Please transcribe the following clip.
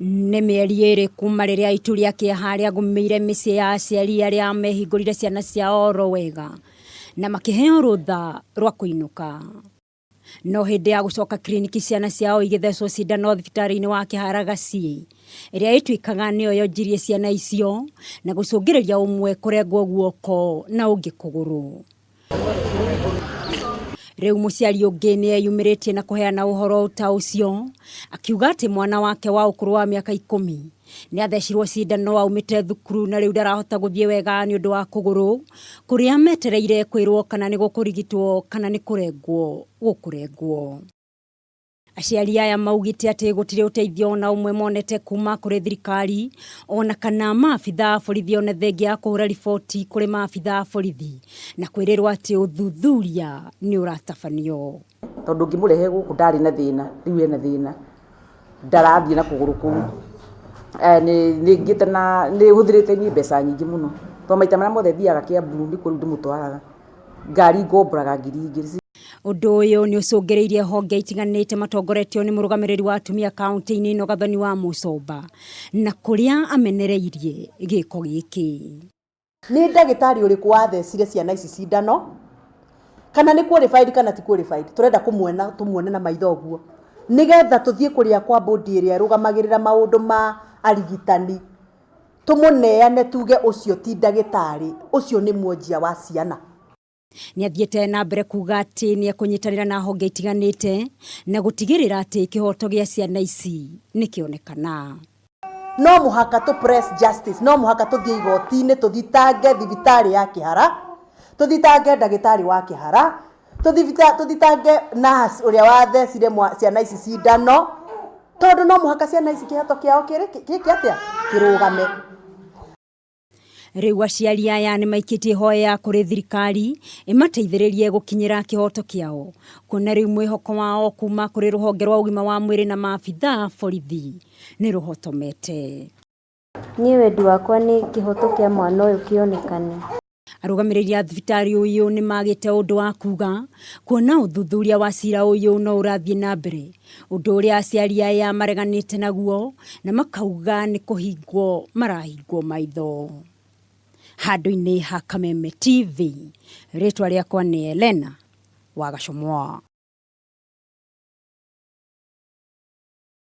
Nĩ mĩeri ĩrĩ kuma rĩrĩa itu rĩa kĩeha rĩagũmĩire mĩciĩ ya aciari arĩa mehingũrire ciana ciao oro wega na makĩheo rũtha rwa kũinũka. No hĩndĩ ya gũcoka kiriniki ciana ciao igĩthecwo cindano thibitarĩ-inĩ wa Kĩhara Gaciĩ ĩrĩa ĩtuĩkaga nĩyo yonjirie ciana icio na gũcũngĩrĩria ũmwe kũrengwo guoko na ũngĩ kũgũrũ. Rĩu mũciari ũngĩ nĩ eyumĩrĩtie na kũheana ũhoro ta ũcio, akiuga atĩ mwana wake wa ũkũrũ wa mĩaka 10 nĩ athecirwo cindano aumĩte thukuru na rĩu ndarahota gũthiĩ wega nĩ ũndũ wa kũgũrũ kũrĩa metereire kwĩrwo kana nĩ gũkũrigitwo kana nĩ kũrengwo gũkũrengwo. Aciari aya maugĩte atĩ gũtirĩ ũteithio ona ũmwe monete kuma kũrĩ thirikari ona kana maabitha a borithi ona thengia ya kũhũra riboti kũrĩ maabitha a borithi na kwĩrĩrwo atĩ ũthuthuria nĩ ũratabanio. Tondũ ngĩmũrehe gũkũ ndarĩ na thĩna, rĩu ena thĩna, ndarathiĩ na kũgũrũ kũu. Nĩ ngĩte na nĩ hũthĩrĩte niĩ mbeca nyingĩ mũno, tondũ maita marĩa mothe thiaga Kĩambu nĩkuo rĩu ndĩmũtwaraga. Ngari ngomboraga 2000. Ũndũ ũyũ nĩ ũcũngĩrĩirie honge itiganĩte matongoretio nĩ mũrũgamĩrĩri wa atumia kaunti-inĩ ĩno Gathoni wa Mũcomba na kũrĩa amenereirie gĩko gĩkĩ. Nĩ ndagĩtarĩ ũrĩkũ wathecire ciana ici cindano? Kana nĩ qualified kana ti qualified? Tũrenda kũmuona tũmuone na maitho ũguo. Nĩgetha tũthiĩ kũrĩa kwa bodi ĩrĩa ĩrũgamagĩrĩra maũndũ ma arigitani, tũmũneane tuge ũcio ti ndagĩtarĩ, ũcio nĩ mwonjia wa ciana. Nĩ athiĩte na mbere kuga atĩ nĩ ekũnyitanĩra na honge itiganĩte na gũtigĩrĩra atĩ kĩhoto gĩa ciana ici nĩ kĩonekana. No mũhaka tũ press justice, no mũhaka tũthiĩ igoti-inĩ tũthitange thibitarĩ ya Kĩhara, tũthitange ndagĩtarĩ wa Kĩhara, tũthitange nurse ũrĩa wathecire ciana ici cindano, tondũ no mũhaka ciana ici kĩhoto kĩao gĩke atĩa? Kĩrũgame. Rĩu aciari aya nĩ maikĩtie hoya kũrĩ thirikari ĩmateithĩrĩrie gũkinyĩra kĩhoto kĩao, kuona rĩu mwĩhoko wao kuma kũrĩ rũhonge rwa ũgima wa mwĩrĩ na maabitha a borithi nĩ rũhotomete. Niĩ wendi wakwa nĩ kĩhoto kĩa mwana ũyũ kĩonekane. Arũgamĩrĩri a thibitarĩ ũyũ nĩ magĩte ũndũ wa kuga kuona ũthuthuria wa cira ũyũ no ũrathiĩ na mbere, ũndũ ũrĩa aciari aya mareganĩte naguo na makauga nĩ kũhingwo marahingwo maitho. Handũ-inĩ ha Kameme TV, rĩtwa rĩakwa nĩ Elena wa Gacũmwa.